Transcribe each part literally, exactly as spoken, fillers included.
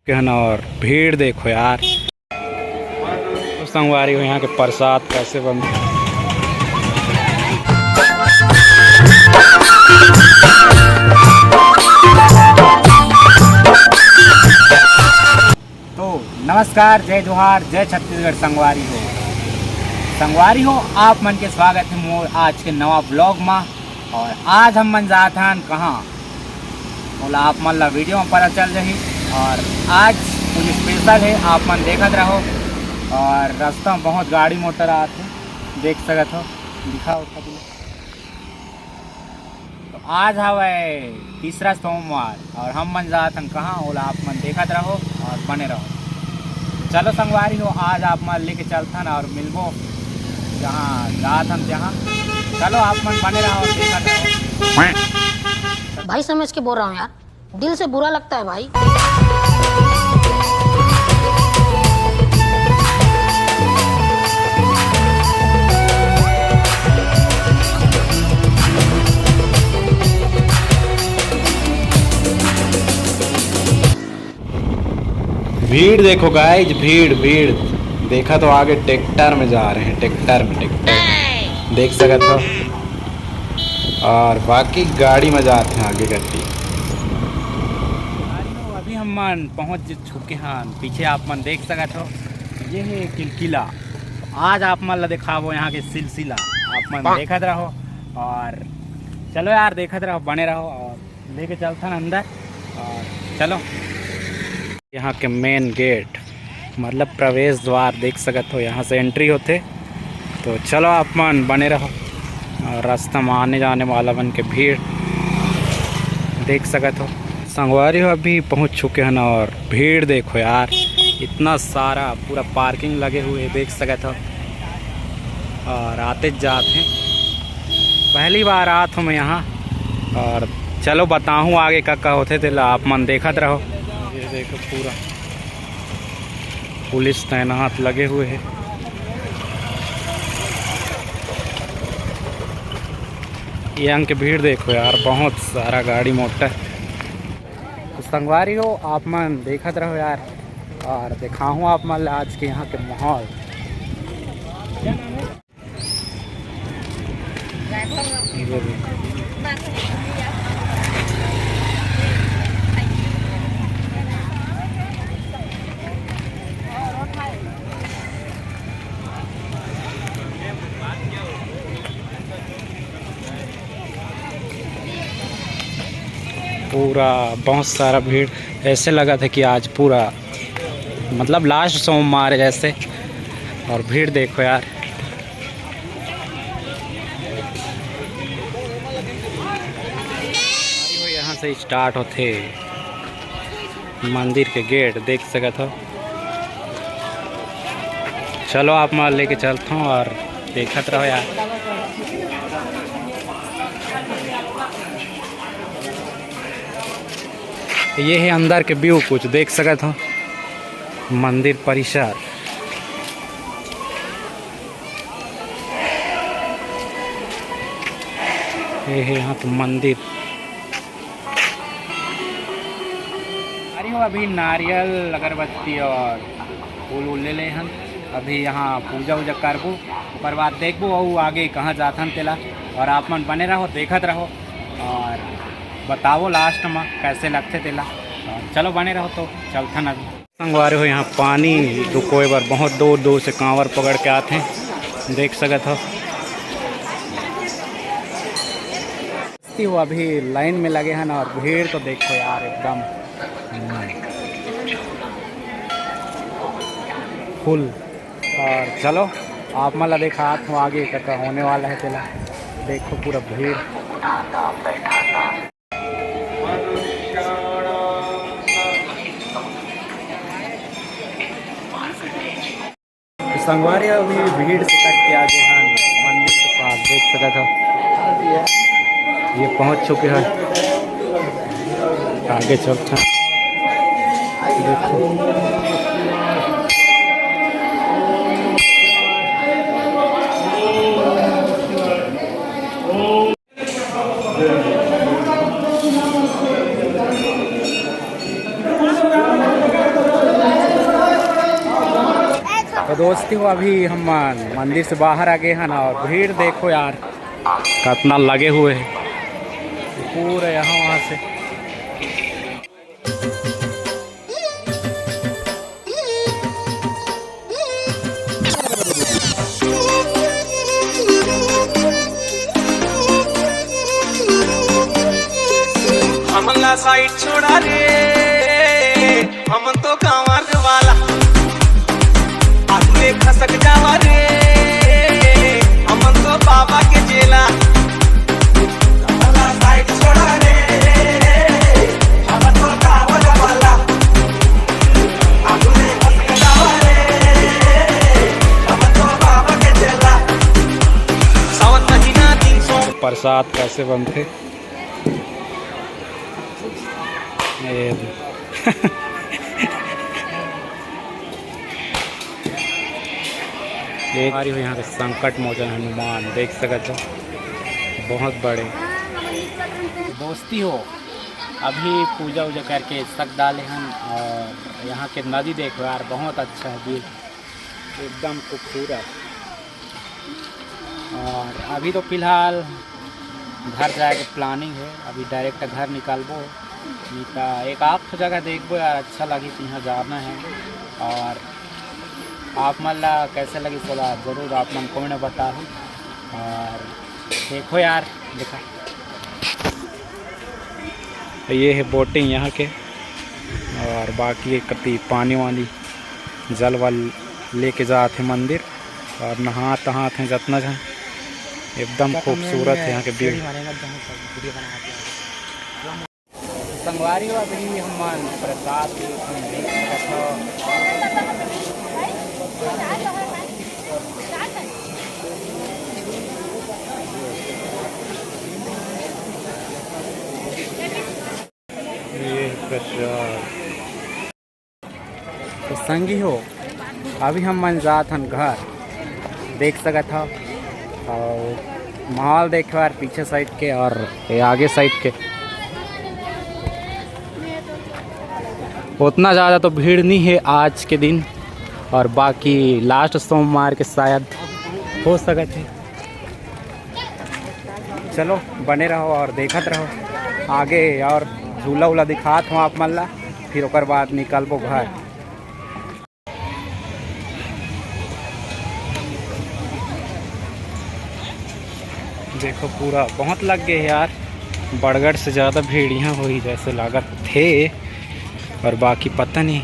के हन और भीड़ देखो यार। तो संगवारी हो, यहाँ के प्रसाद कैसे बनथे। तो नमस्कार, जय जोहार, जय छत्तीसगढ़ संगवारी हो। संगवारी हो, आप मन के स्वागत हे मोर आज के नवा vlog मा। और आज हम मन जात हन कहाँ, ओला आप मन ला video में पता चल जाही। और आज कुछ special हे, आप मन देखत रहो। और रास्ता में बहुत गाड़ी मोटर आत हे, देख सकत हो, दिखाओ कभी। तो आज हवय तीसरा सोमवार और हम मन जात हन कहाँ, ओला आप मन देखत रहो और बने रहो। चलो संगवारी हो, आज आप मन लेके चलथन और मिलबो जहाँ जात हन तहाँ। चलो आप मन बने रहो और देखत रहो। भाई समझ के बोल रहा हूँ यार, दिल से बुरा लगता है भाई। भीड़ देखो guys, भीड़ भीड़। देखा तो आगे ट्रैक्टर में जा रहे हैं, ट्रैक्टर में, ट्रैक्टर में। देख सकत हो। और बाकी गाड़ी में जात हैं आगे करके। अभी हम मन पहुंच चुके हैं, पीछे आप मन देख सकत हो, ये है किलकिला। आज आप मन ला दिखाबो यहाँ के सिलसिला, आप मन देखत रहो। और चलो यार, देखत रहो, बने रहो और लेके चलथन अंदर। और चलो, यहाँ के main gate मतलब प्रवेश द्वार देख सकत हो, यहाँ से entry होथे। तो चलो आप मन बने रहो और रास्ता में आने जाने वाला मन के भीड़ देख सकत हो। संगवारी हो, अभी पहुँच चुके हैं और भीड़ देखो यार, इतना सारा पूरा parking लगे हुए देख सकत हो। और आते जात हैं, पहली बार आत हूँ मैं यहाँ। और चलो बताहूँ आगे का का होथे, तेला आप मन देखत रहो। ये देखो पूरा पुलिस तैनात लगे हुए हैं। ये अंग के भीड़ देखो यार, बहुत सारा गाड़ी मोटर। तो संगवारी हो, आप मन देखत रहो यार, और दिखाहूँ आप मन ला आज के यहाँ के माहौल। पूरा बहुत सारा भीड़, ऐसे लगत हे कि आज पूरा मतलब last सोमवार हे जैसे। और भीड़ देखो यार, यहाँ से start होथे मंदिर के gate, देख सकत हो। चलो आप मन लेके चलथों और देखत रहो यार। ये है अंदर के view, कुछ देख सकत हो मंदिर परिसर। ये है यहाँ पे मंदिर। अरे हो, अभी नारियल, अगरबत्ती और फूल उल ले ले हन। अभी यहाँ पूजा उजा करबो, ओकर बाद देखबो अउ आगे कहाँ जाथन तेला। और आप मन बने रहो, देखत रहो और बताओ last में कैसे लगथे तेला। और चलो बने रहो, तो चलथन अभी। संगवारी हो, यहाँ पानी रुकोए बर बहुत दूर दूर से कांवर पकड़ के आथे, देख सकत हो। वो अभी line में लगे हैं ना, और भीड़ तो देखो यार एकदम full। और चलो आप मन ला देखात हूँ आगे का, का होने वाला है तेला। देखो पूरा भीड़। संगवारी अभी भीड़ से कट के आगे हन मंदिर के पास, देख सकत हो ये पहुंच चुके हैं। आगे चलते हैं, देखो। दोस्ती हो, अभी हम मंदिर से बाहर आ गए हैं ना, और भीड़ देखो यार, कितना लगे हुए हैं पूरा यहाँ वहाँ से। हमला साइड छोड़ा रे, हम तो कांवर वाला, आगू ले खसक जावा रे, हम तो बाबा के चेला। हमला साइड छोड़ा रे, हम तो कांवर वाला। प्रसाद कैसे बनते? ये दे। एक बारी हो यहाँ के संकट मोचन हनुमान देख सकत हो, बहुत बड़े। दोस्ती हो, अभी पूजा उजा करके सक डाले हन, और यहाँ के नदी देखो यार, बहुत अच्छा है व्यू, एकदम खूबसूरत। और अभी तो फिलहाल घर जाए के प्लानिंग है, अभी डायरेक्ट घर निकलबो, नहीं तो एक आप जगह देखबो यार, अच्छा लगी तो यहाँ जाना है। और आप मन ला कैसे लगी सलाह जरूर आप मन कमेंट में बताओ। और देखो यार, देखा ये है बोटिंग यहाँ के, और बाकी एक कति पानी वानी जल वल लेके जात हे मंदिर और नहात तहात हे जतना झन। एकदम खूबसूरत हे यहाँ के व्यू। संगवारी हो, अभी हमन प्रसाद के देख सकत हव। ये प्रसाद। तो संगी हो, अभी हम मन जात हन घर, देख सकत हव। और माहौल देखो यार, पीछे साइड के और ये आगे साइड के। उतना ज़्यादा तो भीड़ नहीं है आज के दिन, और बाकी लास्ट सोमवार के शायद हो सकत है। चलो बने रहो और देखत रहो आगे, और झूला उला दिखात हूँ आप मन ला, फिर ओकर बाद निकलबो घर। देखो पूरा बहुत लग गए यार, बड़गड़ से ज़्यादा भीड़ यहाँ होही जैसे लागत थे, और बाकी पता नहीं।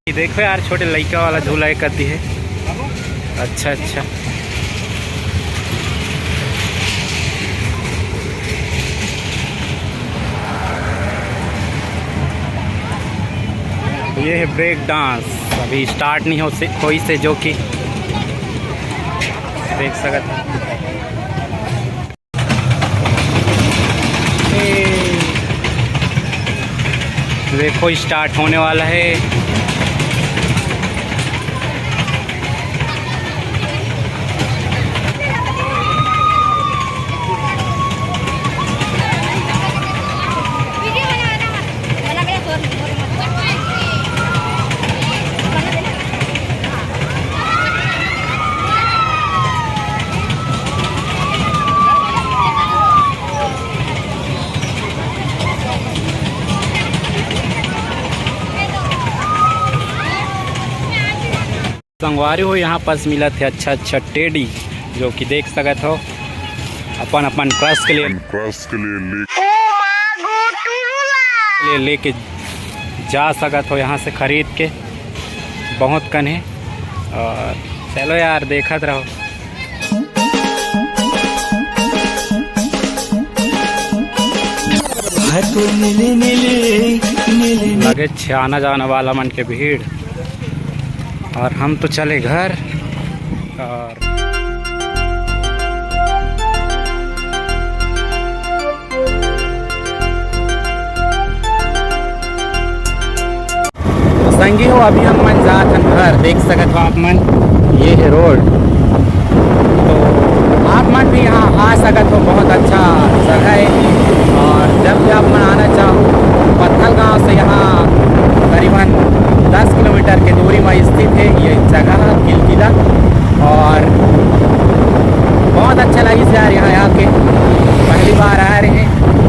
ये देखो यार, छोटे लइका वाला झूला एक कति है। अच्छा, अच्छा। ये है ब्रेक डांस, अभी स्टार्ट नहीं हो से, होई से, जो कि देख सकत हैं। देखो, स्टार्ट होने वाला है। संगवारी हो, यहाँ पास मिलत हे अच्छा अच्छा टेडी, जो कि देख सकत हो अपन अपन क्रश के लिए, क्रश के लिए ले, ले लेके जा सकत हो यहाँ से खरीद के, बहुत कन हे। और चलो यार, देखत रहो। लगे छे आना जाना वाला मन के भीड़, और हम तो चले घर। और तो संगी हो, अभी हम मन जात हन घर। देख सकत हो आप मन, ये है रोड। तो आप मन भी यहाँ आ सकत हो, बहुत अच्छा जगह स्थित है ये जगह किलकिला। और बहुत अच्छा लगिस यार यहाँ आके, पहली बार आ रहे हैं।